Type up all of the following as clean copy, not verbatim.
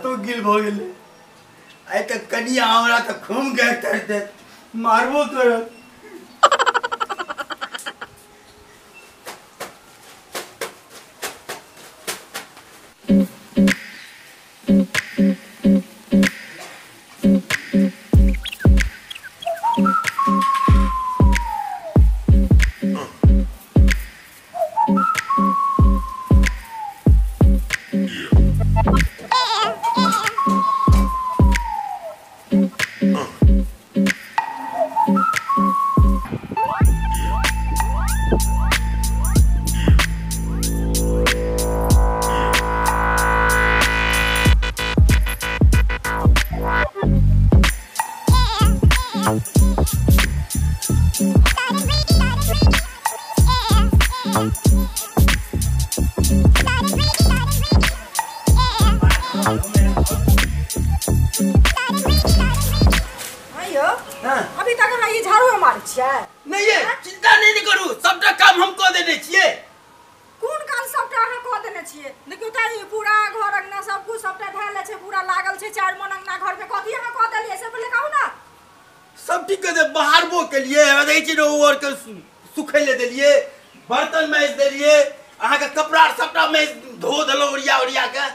हाथो गिल भ गेलै। आइ तऽ कनिया हमरा तऽ खूम गैर तर देत, मारबो करत। अभी तक हमरा ई झाड़ू मारै छियै? नहीं ये चिंता नहीं करू, सबटा काम हम कऽ देने छियै। कोन काम सबटा अहाँ कऽ देने छियै? देखियौ तऽ ई पूरा घर अंगना सब कुछ सबटा धैल छै, पूरा लागल छै चारि मन अंगना घर में। कथी अहाँ कऽ देलियै से पहिले कहू ना। सब ठीक कऽ दे, बहारबो केलियै, हमरा देखै छियै ने ओ आर के सुखै लए देलियै, बर्तन माजि देलियै, अहाँके कपड़ा आर सबटा माजि धो देलहुँ ओरिया ओरिया के।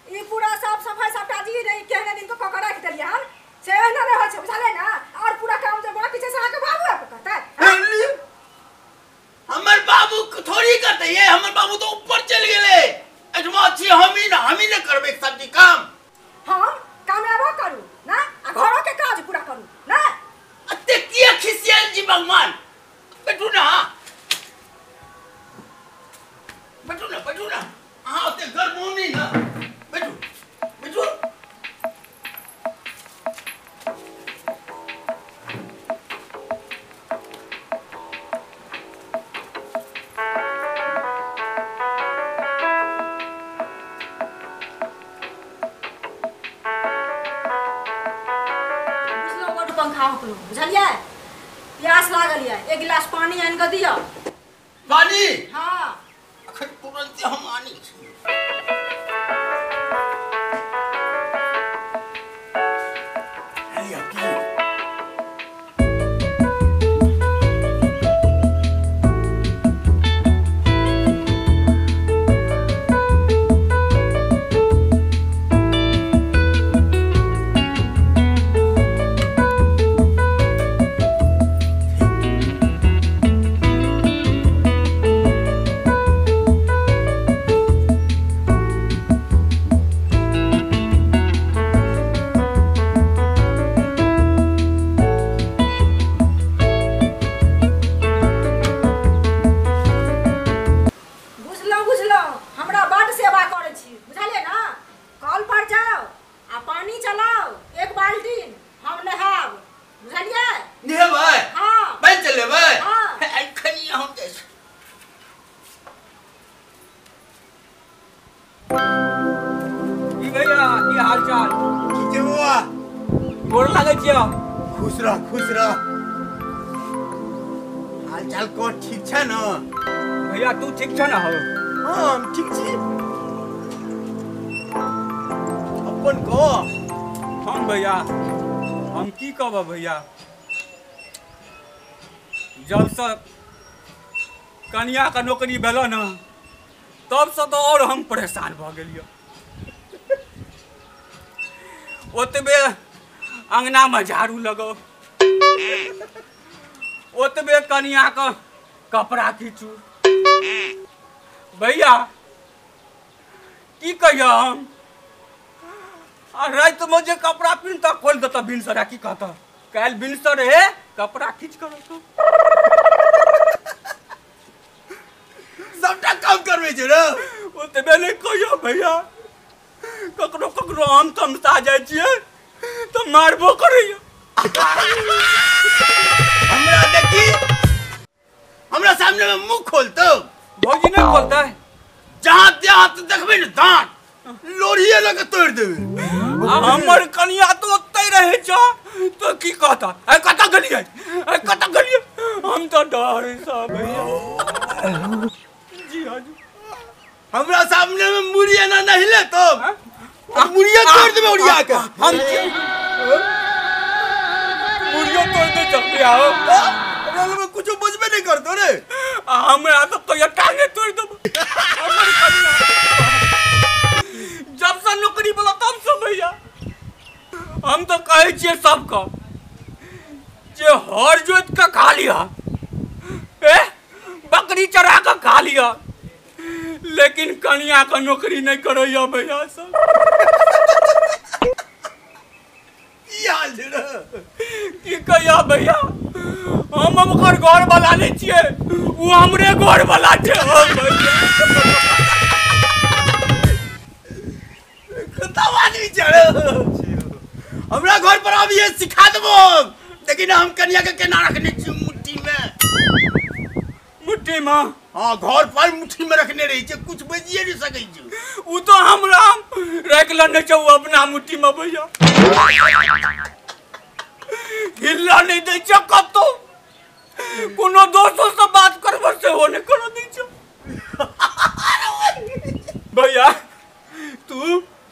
ई पूरा साफ सफाई सबटा जी रही केहने दिन तो कऽ के राखि देलियै हन, से एहिना नहि होइ छै बुझलियै ना। और पूरा काम जे बाकी छै से अहाँके बाबू आबि करतै। हमर बाबू थोड़ी करतै ये, हमर बाबू तो ऊपर चलि गेलै। एठमा छी हमही ने, हमही ने करबै सब चीज काम। हम कामयाबो करू ना आ घरो के काज पूरा करू ना। अते किया खिसियाल जी भगवान? बैठू ना, बैठू ना, बैठू ना, अहाँ ओते गर्म नहीं ना, बैठू बैठू। पंखा होकलू बुझलियै, प्यास लागल ये, एक गिलास पानी आनि कऽ दिअ। पानी? हाँ अखन तुरंत हम आनै छी। हमरा बड सेवा करै छी बुझलियै ना। कल पर जाओ आ पानी चलाओ एक बाल्टीन, हम नहाब बुझलियै। नहेबै? हाँ। पानि चलेबै? हाँ। एखन हम जाइ छी। की भैया, की हाल चाल? ठीक छै बौआ। गोर लागै छियौ। खुश रह, खुश रह। हाल चाल को ठीक छै ना? भैया तू ठीक छ ना हो? हाँ हम ठीक छी। अपन कह। हम भैया, हम की कहब भैया, जब से कनिया के नौकरी भेल ना तब से तो और हम परेशान भऽ गेलियै। ओतबे अंगना में झाड़ू लगाओ, ओतबे कनिया के कपड़ा खींचू। भैया की कहिया हम, आ राति में जे कपड़ा पिन्हता खोलि देता भिनसरा, की कहता काल्हि भिनसर हे कपड़ा खींच कर रखो। सबटा काम करबै छै रे। ओतबे नहि कहियो भैया, ककरो ककरो हम तमसा जाइ छियै तऽ मारबो करैया। हमरा देखी, हमरा सामने में मुंह खोलतौ। भौजी नहीं खोलता है? जहाँ दांत देखबै ने दांत लोढ़िए लऽ के तोड़ि देबै। हमर कनिया तो ओतै रहै छौ तो की कहता, ए कतऽ गेलियै, ए कतऽ गेलियै? हम तो डर सँ भैया। जी हाँ जी। हमरा सामने में मुड़ी एना नहीं लेतो, मुड़िया तोड़ देबे उड़िया के। हम मुड़िया तोड़ दे चल आओ। हमरा लग कुछो बजबे नहीं करतो रे। हमरा तो कहिया टांगे तोड़ देबो। हमर कनिया जब से नौकरी वाला तब से भैया हम तो कहै छियै सबके जे हर जोत के खा लिया, ए बकरी चरा के खा लिया, लेकिन कनिया के नौकरी नहीं करैया भैया सब। की हाल छै रे? की कहिया भैया, हम ओकर घर वाला नहीं छियै, उ हमरे घर वाला छै। खतम आदमी छै रे। हमरा घर पर आबिए सिखा देबो, लेकिन हम कनिया के केना रखने छी मुट्ठी में। मुट्ठी में? हाँ, घर पर मुट्ठी में रखने रही छै, कुछ बजिए नहीं सकै छै। उ तो हमरा रख लेने छै उ अपना मुट्ठी में भैया, हिल्ला नहीं दै छै कतौ, कोनो दोस्तो से बात करबो सेहो नहीं कर दै छै। भैया तू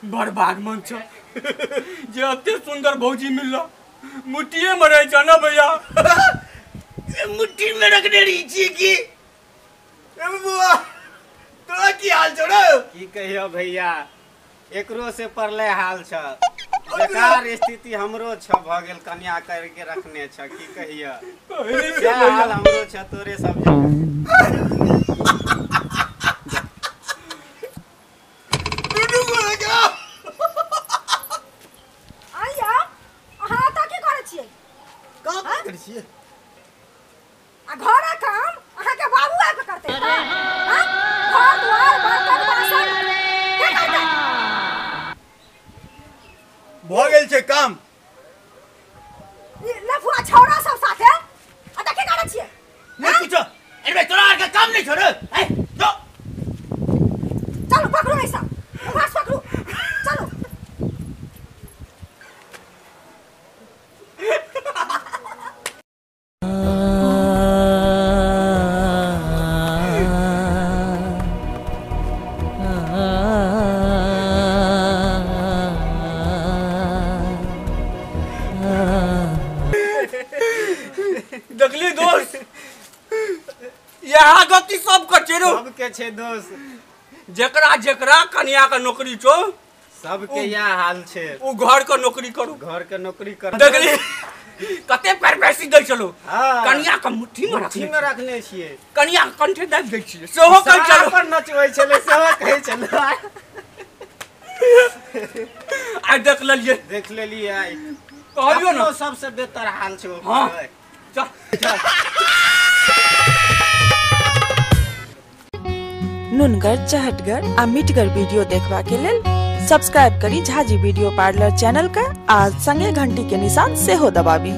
बड़ भागमन छ जे एते सुंदर भौजी मिलल, मुट्ठिए में रहै छ ना भैया। मुट्ठी में रखने रही छी की? ए बुआ तोरा की हाल छौ रे? की कहियो भैया, एकरो से परले हाल छ, बेकार स्थिति हमरो छ भ गेल, कन्या करके रखने छ, की कहियो क्या हाल हमरो छ तोरे सब जगह। दुनू गोरे के आइया अहाँ तऽ की करै छियै? काम करै छियै आ घरक काम अहाँके बाबू आबि कऽ करतै? हां, घर द्वार बर्तन बासन के करतै? भऽ गेल छै काम। ई लफुआ छौड़ा सब साथे आ तऽ की करै छियै? नहीं कुछो, अरे तोरा आर के काम नहीं छौ रे। ए जो चलू पकड़ू ऐसा घास पकड़ू चलू। देखली दोस्त, यहाँ गति सब के छै रो, सबके छै दोस्त, जेकरा जेकरा कनिया के नौकरी छौ सबके यह हाल छै, उ घर के नौकरी करू, घर के नौकरी करू। देखली कते पैर पैसी दै छलो, हां कनिया के मुट्ठी में मुट्ठी में रखने छियै, कनिया के कंठे दाबि दै छियै, सेहो कहै छलो पर नचबै छलै, सेहो कहै छलै। आइ देख लेलियै, देख लेलियै आइ कहलियौ ना सबसे बेहतर हाल छै। हां चल चल। नुनगर चहटगर आ मिठगर वीडियो देखबा के लेल सब्सक्राइब करी झाजी वीडियो पार्लर चैनल का आ संगे घंटी के निशान सेहो दबाबी।